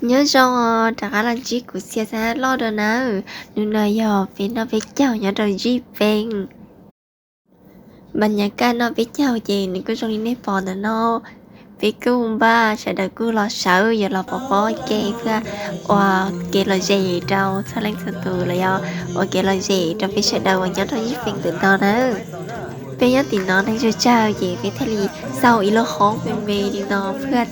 Nyob zoo os, rov qab los ntsib kuv Xia Xab Loj dua nawb. Hnub no yog peb noj peb caug nyob rau Zij Pees. Npas nyas kaj noj peb caug ces nws kuj zoo li nej pom ntawm no. Peb kuj npaj sawv daws kuj los sawv yuav los pov pob ua ke thiab ua kev lom zem rau txhua leej txhua tus los yog ua kev lom zem rau peb sawv daws uas nyob rau Zij Pees ntawm no nawb. Peb nyob tim no neeg tsawg tsawg ces peb thiaj li xaus ib lub hoob me me li no ua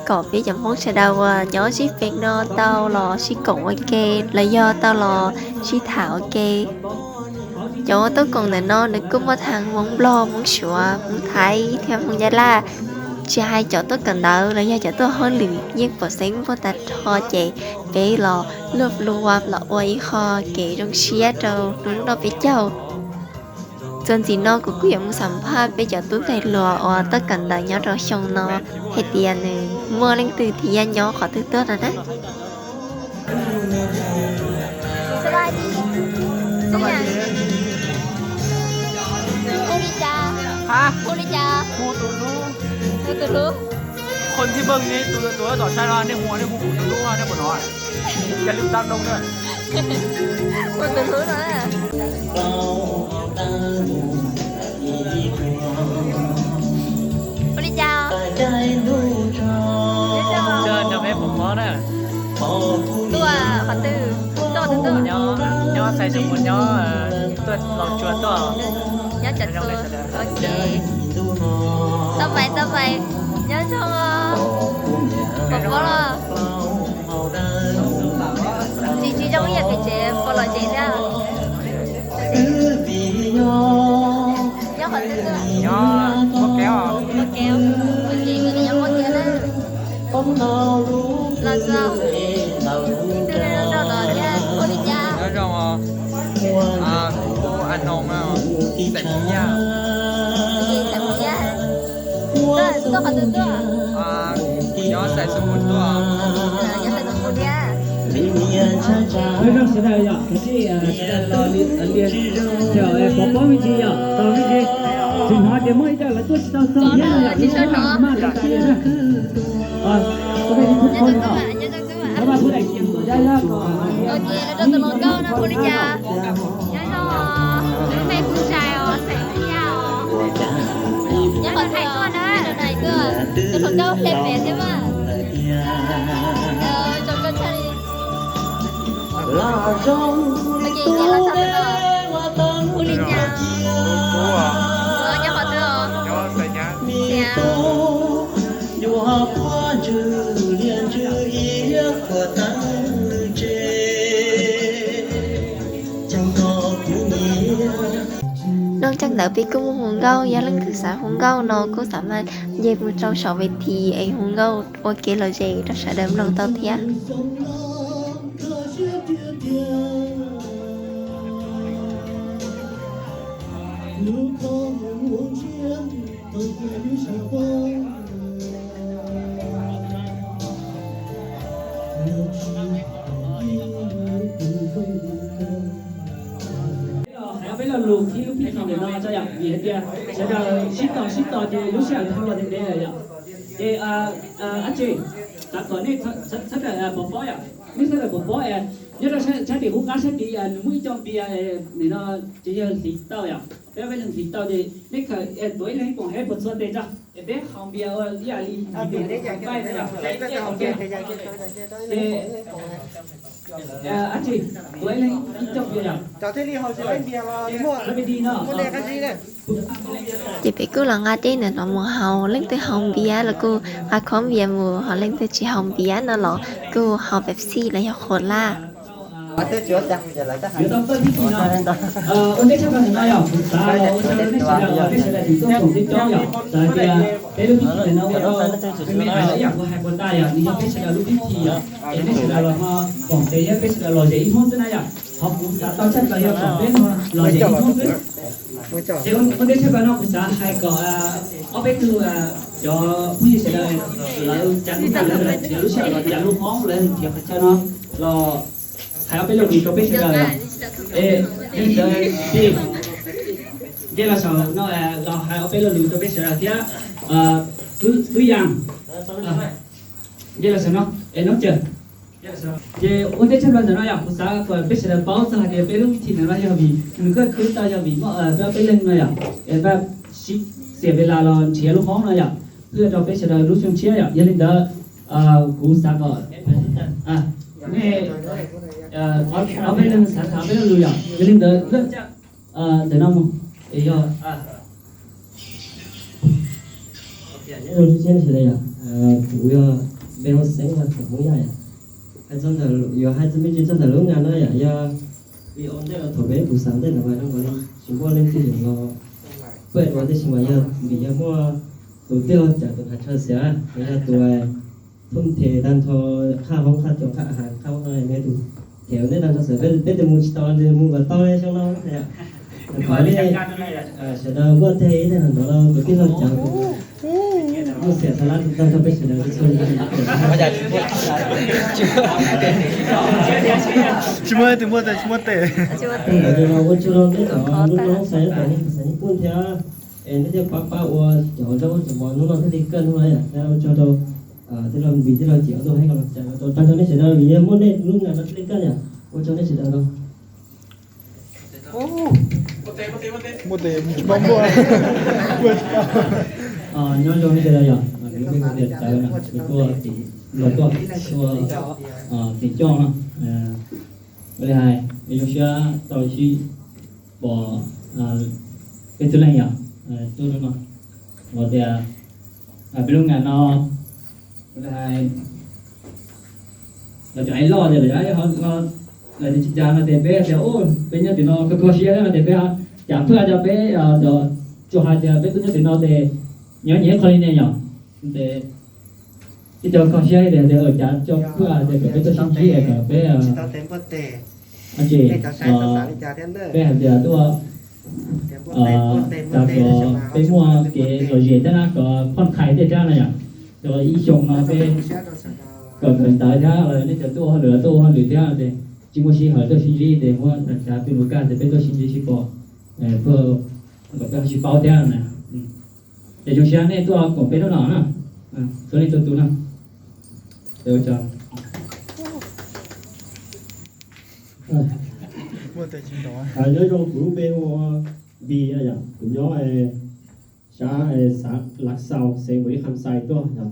kom peb cov Hmoob sawv daws uas nyob Zij Pees no tau los sib koom ua ke los yog tau los sib tham ua ke. Cov uas tuaj koom ntawm no nws kuj muaj thav Hmoob Nplog, Hmoob Suav, Hmoob Thaib thiab Hmoob Nyab Laj. Tsis hais cov tuaj kawm ntawv los yog cov tuaj hauj lwm yeej pom xeeb muaj tag nrho ces peb los luaj lua los ua ib qho kev zoo siab rau hnub noj peb caug. Txuas ntxiv no kuv kuj yuav mus xam phaj peb cov tub ntxhais hluas uas tuaj kawm ntawv nyob rau xyoo no hais tias nws muaj leej twg thiab nyob qhov twg tuaj no na. คนที่เบิ่งนี่ตัวตัวต่อใช่ไหม นี่หัวนี่หัวตัวลูกนี่หัวน้อย อย่าลืมตามลงด้วย Ua tus hlub no. Ua li cas? Nyob zoo. Nyob zoo. Nyob zoo. Tuaj qhov twg? Tuaj qhov twg tuaj? Nyob, nyob Xais Xus Mus, nyob, tuaj Laus Tsuas tuaj. Nyob Tsawv Txuas. Ok. Tau pais, tau pais. Nyob zoo os. Pom pob los? Tsis, tsis zoo ib yam pem tsev, pob lom zem thiab. Nyob qhov twg tuaj? Nyob Pob Kev os. Pob Kev, ok, nyob Pob Kev na. Los txog, ib tug neeg zoo los thiab, hu li cas? Nyob zoo os. Kuv hu As Noos, Xais Mus Yaj. Xais Mus Yaj. Tuaj qhov twg tuaj? Nyob Xais Xus Mus tuaj. Nyob Xais Xus Mus thiab. Nyob zoo sawv daws yom, kav tsij sawv daws los li, pov pob me ntsis yom, tos me ntsis. Tsis hnov tias muaj ib co lawv tuaj tsis tau txog thiab no yom, lub sij hawm maj tas tas li na. Sawv daws li khub khov li os. Lawv mas kuv daim kiag tus yab yab ko. Ua ces lawv rau tus hluas nkauj no hu li cas? Nyob zoo, lub npe kuv Zais os, Xais Mus Yaj os. Nyob qhov twg os? Nyob qhov twg? Tus hluas nkauj hle pem thiab mas. Zoo nkauj tshaj li. Ua ces los txog twg os? Hu li cas? Nyob qhov twg os? Xais. Nyob zoo ntawd peb kuj mus hu nkauj, yog leej twg xav hu nkauj no kuj xav mas nce mus rau saum ves thi es hu nkauj ua kev lom zem rau sawv daws mloog tau thiab. Hais ob peb lo lus qhib lub pib thim ntawm no tso yom, vim hais tias sawv daws sib tos sib tos ces lub sij hawm dhau los ntev ntev lawm yom. Ces ab tsi, xav kom nej sawv daws pov pob yom, nej sawv daws pov pob, nyob rau sab tim hub qab sab tid nws muaj ib co npias nim no ces yog hliv tau yom, peb ob peb leeg hliv tau ces nej khaws tuav ib leeg ib poom es puas txhua tes tso, es peb haus npias ua ib yam li Ces peb kuj los nqa dej ntawm no mus haus, leej twg haus npias los kuj nqa khob npias mus, ho leej twg tsis haus npias no los kuj haus Pepsi los yog Cola. Ua ntej tshaj plaws ntawm no yog kuv xav los ua tsaug rau nej sawv daws uas nej sawv daws tseem tuaj koom peb coob yom, txawm hais tias peb lub pib thim ntawm no ua rau me me hais ib yam kuv hais puas tas yog nws yog peb sawv daws lub pib thim yom, es nej sawv daws los ho koom tes thiab peb sawv daws lom zem ib hnub xwb na yom. Qhov kuv xav tau tshaj plaws yog kom peb lom zem ib hnub xwb. Ces ua ntej tshaj plaws no kuv xav hais kom ob peb tug cov phooj ywg sawv daws lawv cav lub ntaj, lawv nrhiav lub sij hawm los cav lub hoob, lawv nrhiav qhov chaw no los hais ob peb lo lus rau peb sawv daws yom. Es nej sawv daws nce los saum no los hais ob peb lo lus rau peb sawv daws thiab. Tub Yaj, nce los saum no es noob cawm. Ces ua ntej tshaj plaws ntawm no yom, kuv xav kom peb sawv daws paub txog hais tias peb lub meeting ntawm no yog vim nws kuj khwv tau yog vim muaj peb ob peb leeg no yom, es peb sib xiam ves las los nrhiav lub hoob no yom, peb rau peb sawv daws lub xyoo tshiab yom. Yog li ntawd kuv xav kom nej ob peb leeg xav tham peb lo lus yom. Yog li ntawd ntawm no mus es yog Nyob zoo siab sawv daws yom, kuv yog Npe Hauv Xeeb, yog thaum Hmoob Yaj yom. Hais txog ntawm, yuav hais txog me ntsis txog ntawm lub ngam no yom, yog vim ua ntej los thaum peb kuv xav ntej ntawd mas zoo nkaus li tsis muaj leej twg yuav los pab ua, tab sis mas yog vim yog muaj tus tij laug cawm tus hais tsho xiav, yog tus thum them tag nrho qhaj hoob qhaj cov qhaj has qhaj hoob no, nws tus them ua ntej tag nrho xwb, peb tus mus tsis tau, mus kom tau xyoo no. Thov nej sawv daws npuaj teg ib teg no ntawd los tus tij laug cawm tus muaj xiam xa lab tag nrho peb sawv daws txhua txhua. Tsis muaj tus muaj tes, tsis muaj tes. Ua tsaug rau nej cov lub noob xaiv tom nej xaiv nej kuj thiab, es nej thiaj pab pab ua cov zaub cov mov hnub no thiaj li kaj hnub no yom. Ua tsaug rau tij laug Npis, tij laug Cim, ua tsaug nej sawv daws vim yog muaj nej lub ngam no thiaj li kaj yom. Ua tsaug nej sawv daws no. Muaj tes tsis paub npuaj. Nyob zoo nej sawv daws yom, kuv lub npe hu tias Cawv, kuv tuaj tim, los tuaj, tuaj tim Coj no. Ua li hais zoo siab tau sib pom peb txhua leej yom, tuaj hnub no. Los tias peb lub ngam no, ua li hais los cov hais loj tias lawv ho, lawv tsis cas no ces peb tias peb nyob tim no kho kho siab no ces peb cav phaj cov peb, tsuas hais tias peb tuaj nyob tim no ces nyob nyias ib qho li ne yom. Ces peb cov kho siab tias tias cav cov phaj tias kom peb tuaj sib ntsib es kom peb, ces peb hais tias tuaj, cas kom peb muaj kev lom zem thiab na, kom phoj khais tej thiab na yom. Cov ib xyoo no peb kom kawm ntawv thiab, nej cov tuaj ua hauj lwm tuaj ua hauj lwm thiab ces tsis muaj sij hawm tuaj sib ntsib ces muab cav peb mus kaj ces peb tuaj sib ntsib sib pom, kom peb ho sib paub thiab na. Ces zoo siab nej tuaj koom peb hnub no na, txhua leej txhua tus na. Nyob zoo, kuv lub npe hu ua Npis yom, kuv nyob sab xav Lav Xaus xeev Npaus Lis Kham Xais tuaj yom.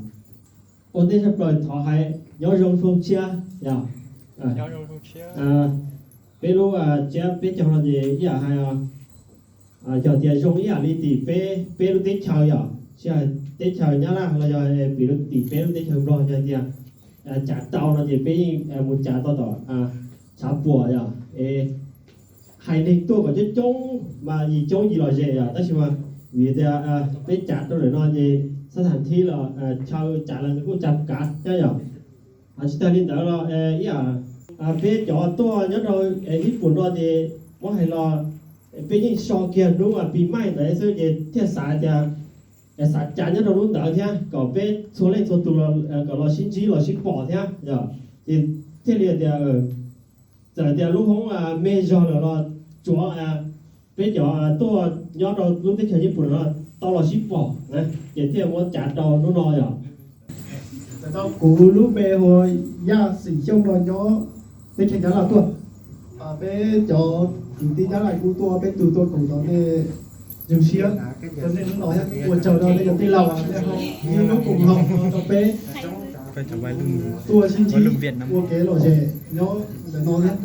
Ua ntej tshaj plaws thov hais nyob zoo xyoo tshiab yom. Peb lub tsiab peb caug no ces ib yam hais, yog tias zoo ib yam li tim peb, peb lub teb chaws yom, tsis hais teb chaws Nyab Laj los yog tim lub, tim peb lub teb chaws Nplog, yog tias cav tau no ces peb yeej mus cav tau tom tshav puam yom. Es hais neeg tuaj kom coob coob mas yim coob yim lom zem yom, tab sis mas vim tias peb cav rau lawm no ces xab tham thib los chaw cav los nws kuj cav kav thiab yom. Tsis tag li ntawd los ib yam peb cov tuaj nyob rau Nyij Pooj no ces muab hais los peb yeej so kiag hnub pis maij ntawd xwb ces thiaj xav tias xav cav nyob rau lub ntawd thiab kom peb txhua leej txhua tus kom los sib ntsib los sib pom thiab yom. Ces thiaj li tias txawm tias lub hoob me zog lawm los tsuav peb cov tuaj nyob rau lub teb chaws Nyij Pooj no tau los sib pom na, ces thiaj muab cav rau hnub no yom. Kuv lub npe hu Yaj Xeem Xyooj no nyob teb chaws Nyab Laj tuaj. Peb cov kwv tij Nyab Laj kuj tuaj, peb tug tuaj koom tos nej, zoo siab rau nej hnub no thiab ua tsaug rau nej cov tij laug nej ho ib lub koom haum rau peb tuaj sib ntsib ua kev lom zem nyob ntawm no thiab.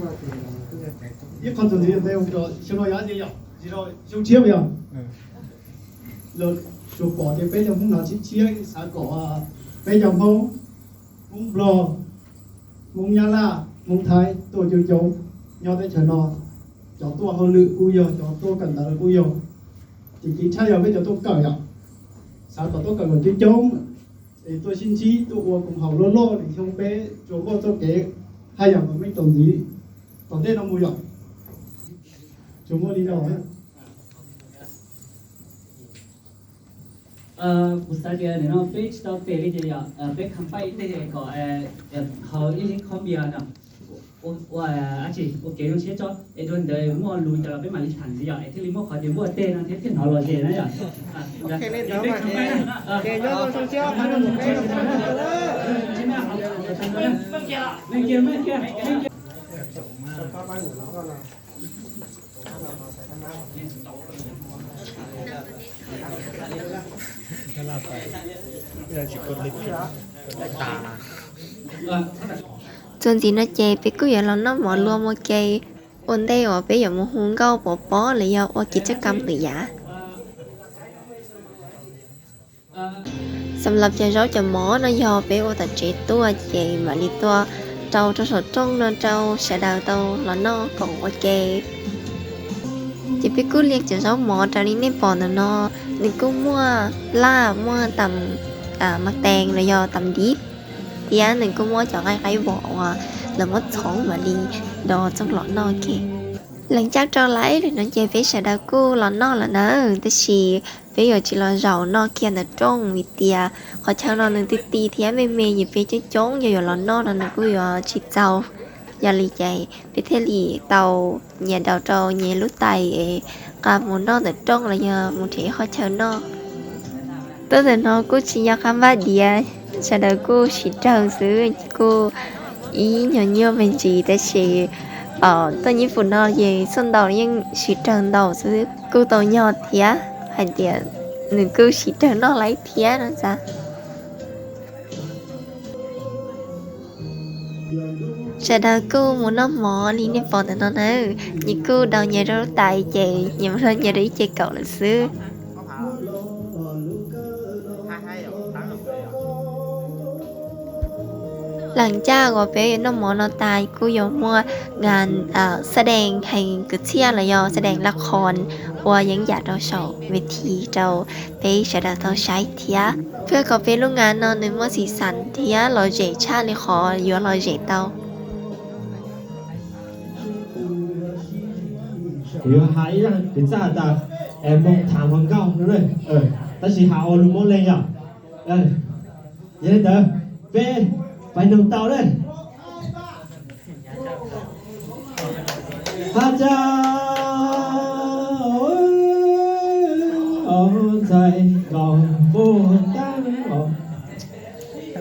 Ib qho txuas ntxiv, xyoo no yog dab tsi yom? Xyoo tshiab yog? Los tsuas pom tias peb cov Hmoob no tshiab tshiab, xav kom peb cov Hmoob, Hmoob Nplog, Hmoob Nyab Laj, Hmoob Thaib tuaj coob coob nyob teb chaws no. Cov tuaj hauj lwm kuj yog, cov tuaj kawm ntawv kuj yog, ces kev tshaj yog peb cov tuaj kawm yom, xav kom tuaj kawm kom coob coob es tuaj sib ntsib tuaj ua koom haum loj loj, xyoo peb tsuas muaj txoj kev haj yam kom meej tau ntxiv tom ntej no mus yom. Tsuas muaj li no. Kuv xav tias nim no peb tsis tau tes li ces yog peb kham paij ib teg kom haus ib leeg khob npias no, ua dab tsi ua kev zoo siab tso es dua ntawd muaj lus cas los peb mam li tham ntxiv yom, es thiaj li muaj qhov tias npuaj teg no thiab thiaj hnov lom zem na yom. Ces nyob zoo xyoo tshiab. Txuas ntxiv no ces peb kuj yuav los noj mov luag ua ke ua ntej uas peb yuav mus hu nkauj pov pob los yog ua kev coj kam lwm yam. Xam lab cov zaub cov mov no yog peb ua tom tsev tuaj ces mam li tuaj rau rau saum rooj no rau sawv daws tau los noj koom ua ke. Ces peb kuj liaj cov zaub mov raws li nej pom ntawm no, nws kuj muaj laj, muaj tam mas tees los yog tam dib, thiab nws kuj muab cov nqaij qaib vom uas lawv muab txhoov mam li do txoog los noj ke. Leej caj rau lawm no ces peb sawv daws kuj los noj lawm na, tab sis peb yuav tsis los zaum noj kiag ntawm rooj vim tias qhov chaw no nws ti ti thiab me me, ces peb coob coob yog yuav los noj no nws kuj yuav tsis txaus. Yog li ces peb thiaj li tau nyias daus rau nyias lub tais es nqa mus noj ntawm rooj los yog mus nrhiav ib qhov chaw noj. Tuaj ntawm no kuj tsis nco qab npaj diav, sawv daws kuj siv rawg xwb, kuj ib nyuag nyuaj me ntsis tab sis tuaj Nyij Pooj no ces txoj ntau yeej siv rawg ntau xwb, kuj tau nyog thiab hais tias nws kuj siv rawg noj laib thiab no xav. Sawv daws kuj mus noj mov li nej pom ntawm no na, nyias kuj daus nyias rau lub tais ces nyias mus noj nyias rau ib ce kaum lawm xwb. Leej caj uas peb noj mov no tas kuj yuav muaj nkas xab dees hees kwv txhiaj los yog xab dees laj qhos ua yeeb yam rau saum ves thi rau peb sawv daws tau saib thiab. Thiab kom peb lub ngas no nws muaj xim xas thiab lom zem tshaj li qhov yuav lom zem tau. Kuv yuav has ib zaj kwv txaj tas, es moog tham hluas nkauj, tab sis has ua lus Moob Leeg yog. Yog li ntawd, peb pais noog tau lawm. Hab ca ntxhais nkaus puag taab os,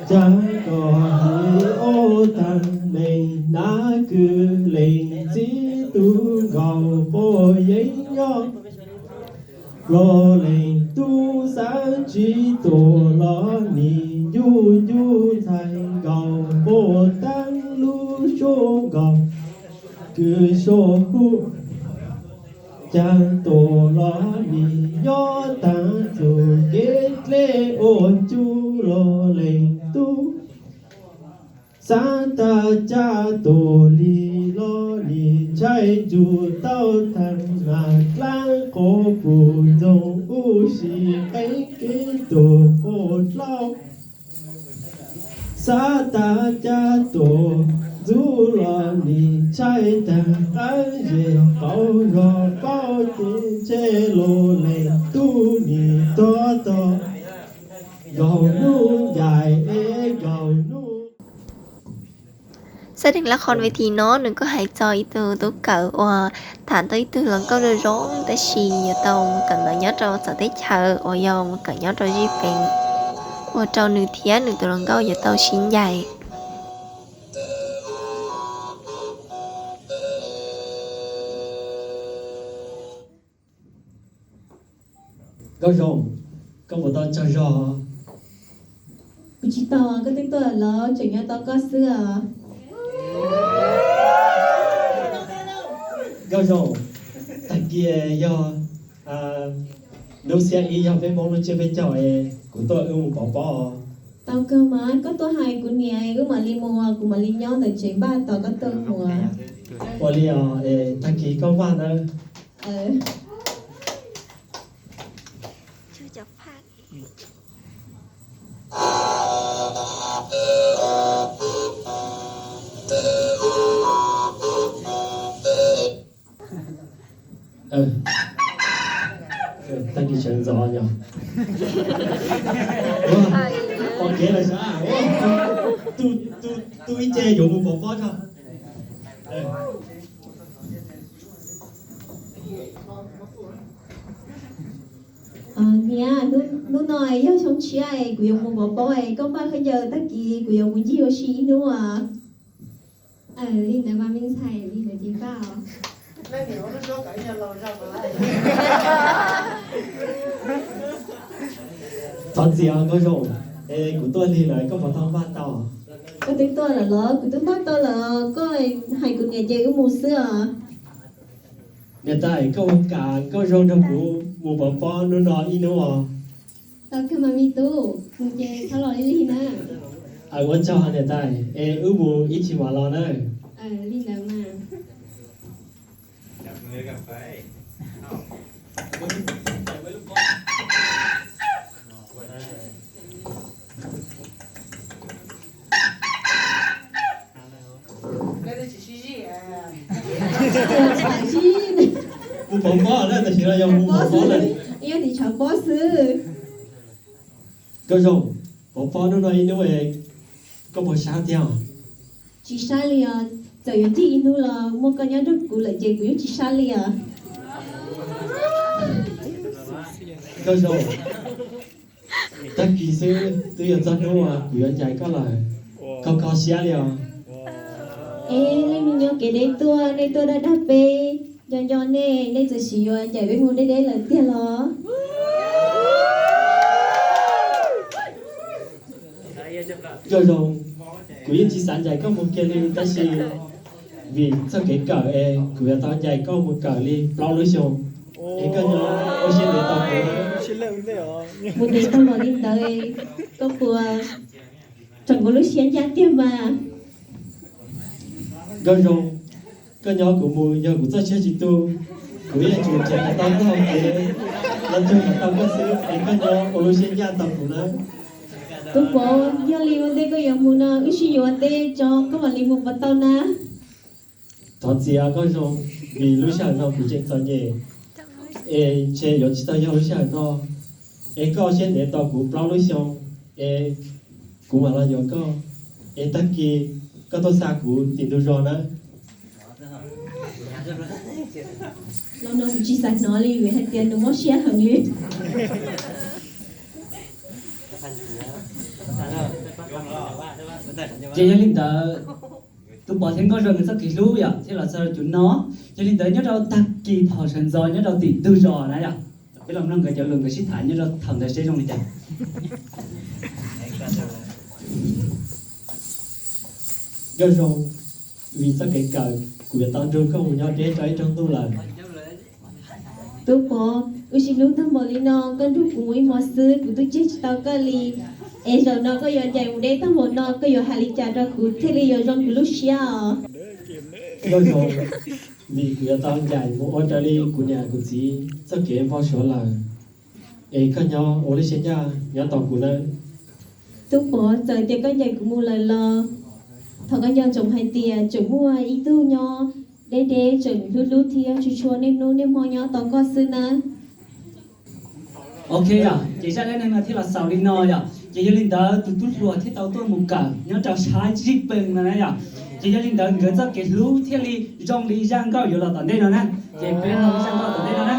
ca nkaus hais ua taag neeg nab kws leej txib tug nkaus puag yeeb nyob. Los leej tub xaab tsi tuam los nim ncu ncu ntxhais nkaus puag taab lub suab nkaus kws suab hub. Ca tuam los nim nyob taag txug kev dleb ua ncu los leej tub xaab taag ca tuam li los nim ntshai ncu tau taag nas dlaab quas pum ntxoog ub si qeeb kev tuam quas dlaub. Xaab taag ca tuam ntxub los nim ntshai taag qaab zes qauv zog paub ces ntshe los leej tub nim tog tog nkaus nub ncaim es nkaus nub. Xab dees laj qhos ves thi no nws kuj hais txog ib tug tub kawm uas tham tau ib tug hluas nkauj zoo zoo tab sis yuav tau mus kawm ntawv nyob rau txawv teb chaws uas yog mus kawm nyob rau zij pees, ua rau nws thiab nws tus hluas nkauj yuav tau sib ncaim. Nkauj Zoo, koj puas tau tsaug zog? Kuv tsis tau, koj twb tuaj los tseem nyob tau koj xwb os. Nkauj Zoo, tag kis yog hnub xiab ib yog peb Hmoob lub tsiab peb caug es kuv tuaj wb mus pov pob. Tau kawg mas, koj tuaj hais kuv niam wb mam li mus, kuv mam li nyob ntawm tsev npaj tos koj tuaj mus. Ua li os, tag kis koj npaj nawb. Tag kis sawv ntxov yog pom kev lawm sab, tu ib ce yuav mus pov pob tso. Niam, hnub no yog xyoo tshiab es kuv yuav mus pov pob es koj npaj khaub ncaws tag kis kuv yuav mus ncig ua si ib hnub as. Li ntawd mas me ntxhais, li ntawd ces npaj os. Thov txim os Nkauj Zoo, es kuv tuaj lig lawm koj puas tau npaj tau? Koj twb tuaj lawm los? Kuv twb npaj tau lawm, koj hais kuv niam ces wb mus xwb os. Niam tais, koj ua kam Nkauj Zoo nrog kuv mus pov pob hnub no ib hnub os. Tau kawg mas me tub, mus ces txhob los lig lig na. Ua tsaug niam tais, es wb mus ib chim mam los na. Li ntawd mas. Mus pov pob na, tam sim no yog mus pov pob lawm. Yog tim tshav pob xwb. Nkauj Zoo, pov pob hnub no ib hnub, koj puas sab tiag? Tsis sab li os, txawm yuav ncig ib hnub los muaj koj nyob nrog kuv lawm ces kuv yeej tsis sab li os. Nkauj Zoo, tag kis xwb twb yog txog hnub uas kuv yuav ncaim koj lawm, koj kho siab li os. Es nej me nyuam kev deb tuaj, nej tuaj dag dag peb, nco nco nej, nej txawm sim yuav ncaim peb mus deb deb lawm tiag los? Nkauj Zoo, kuv yeej tsis xav ncaim koj mus kiag li, tab sis vim txoj kev kawm es kuv yuav tau ncaim koj mus kawm li plaub lub xyoo. Es koj nyob ua siab ntev tau kuv. Mus ntev tau los li ntawd, koj puas tsom kuv lub siab ncaj tiag mas? Nkauj Zoo, koj nyob kuv mus, yog kuv txoj siab tsis tu, kuv yeej yuav tsum nrhiav kom tau koj hauv kev, los cuag kom tau koj xwb, es koj nyob ua lub siab ncaj tau kuv na. Tub Pov, yog li ua ntej koj yuav mus no wb sib yuav ua ntej tso, koj mam li mus puas tau na? Thov txim Nkauj Zoo, vim lub sij hawm no kuv tseem txom nyem, es ntshe yuav tsis tau yog lub sij hawm no, es koj ua siab ntev tos kuv plaub lub xyoo, es kuv mam los yuav koj, es tag kis koj tuaj xa kuv tim ntug zos na. Los no kuv tsis xav hnov li vim hais tias nws mob siab heev li. Ces yog li ntawd, Tub Pov thiab Nkauj Zoo nkawd txoj kev hlub yom thiaj los txog rau cov no. Yog li ntawd nyob rau tag kis thaum sawv ntxov nyob rau tim ntug zos na yom, peb los mloog nkawd cov lus nkawd sib tham nyob rau thaum ntawd seb zoo li cas. Nkauj Zoo, vim txoj kev kawm kuv yuav tau nrog koj mus nyob deb rau ib rooj ntuj lawm. Tub Pov, wb sib hlub tag npaum li no, koj nrog kuv mus ib hmo xwb kuv twb tseg tsis tau koj li. Es zaum no koj yuav ncaim mus deb tag npaum no, koj yuav hais li cas rau kuv thiaj li yuav zoo kuv lub siab os? Nkauj Zoo, vim kuv yuav tau ncaim mus ua raws li kuv niam kuv txiv txoj kev npau suav lawm, es koj nyob ua lub siab ncaj nyob tos kuv nawb. Tub Pov, txawm tias koj ncaim kuv mus lawm los thov koj nco ntsoov hais tias tseem muaj ib tug nyob deb deb tseem hlub hlub thiab tshua tshua niaj hnub niaj hmo nyob tos koj xwb nawb. Ok yom, ces zaj dab neeg no thiaj los xaus li no yom. Ces yog li ntawd tus tub hluas thiaj tau tuaj mus kawm nyob rau sab Zij Pees no na yom. Ces yog li ntawd nkawd txoj kev hlub thiaj li zoo li zaj nkauj yuav los tom ntej no na. Ces peb mloog zaj nkauj tom ntej no na.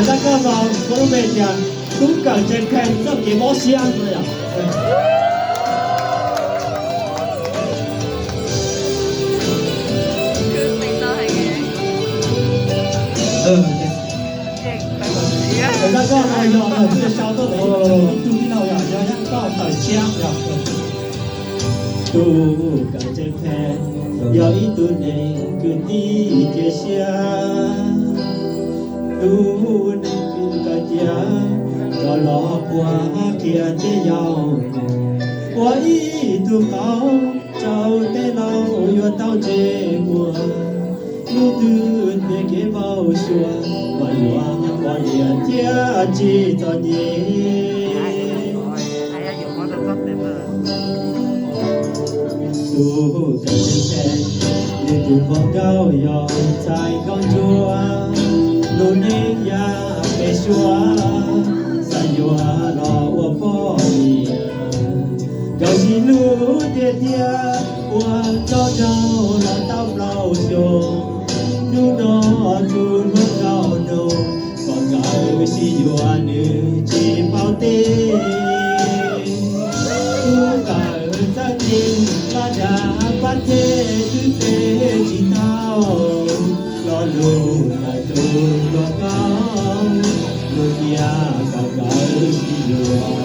Zaj nkauj no muaj lub npe tias Tub Kawm Tseem Phem Txoj Kev Mob Siab no yom. Zaj nkauj no yog tus sau tuaj ntawm ib tug tij laug yog Yaj Nkauj Tawm Tshiab yom. Tub Kawm Tseem Phem yog ib tug neeg kwv tij cia siab, tus neeg kwv kawm cia, rov los quaj qhia tej yau, ua ib tug qauv rau tej laus yuav tau ntse ua. Hnub twg tej kev npau suav mas yuav pom lias thiab tsis txom nyem. Tus kawm tseem phem, nws tus hluas nkauj yog Txais Nkauj Ntsuab, lub neej yaj pem suab, xav yuav los ua poj niam, nkawd sib Lub tiaj tiaj uas nto nraug los tau plaub xyoos, hnub no tus hluas nkauj nug kom nkawd sib yuav nws tsis paub teb. Tus nkawd txawj ntse los dag pab thej twb peb tsis tau, lo lus ntawm tus hluas nkauj nug tias kom nkawd sib yuav.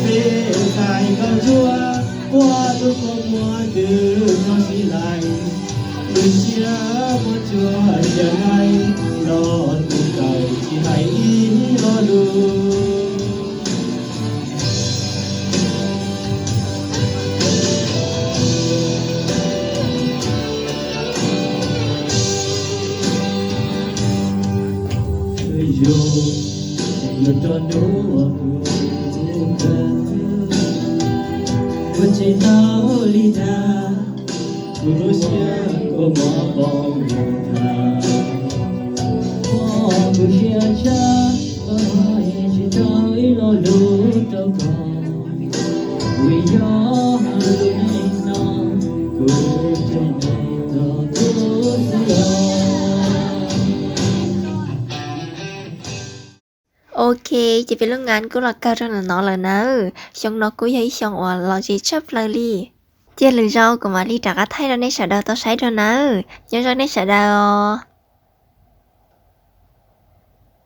Peb ntxhais nkauj ntsuab ua lub kua muag ntws no sib lais, lub siab muab tsuag cia laib los tus nkawd tsis hais ib lo lus. Yuav, yuav rau nub ua kuv, kuv tsis tau li cas, kuv lub siab kua muag poob mus tag. Kuv sia tshaj, kuv hais tsis tau ib lo lus rau koj, vim yog lub neej no kuv tseem nyob txog kuv xwb os. Ok, ces peb lub ngan kuj los kawg rau ntawm no lawm nawb. Xyoo no kuj yog ib xyoo uas lom zem tshaj plaws li. Cia lwm zaus kuv mam li rov qab thaij rau nej sawv daws tau saib dua nawb. Nyob zoo nej sawv daws os.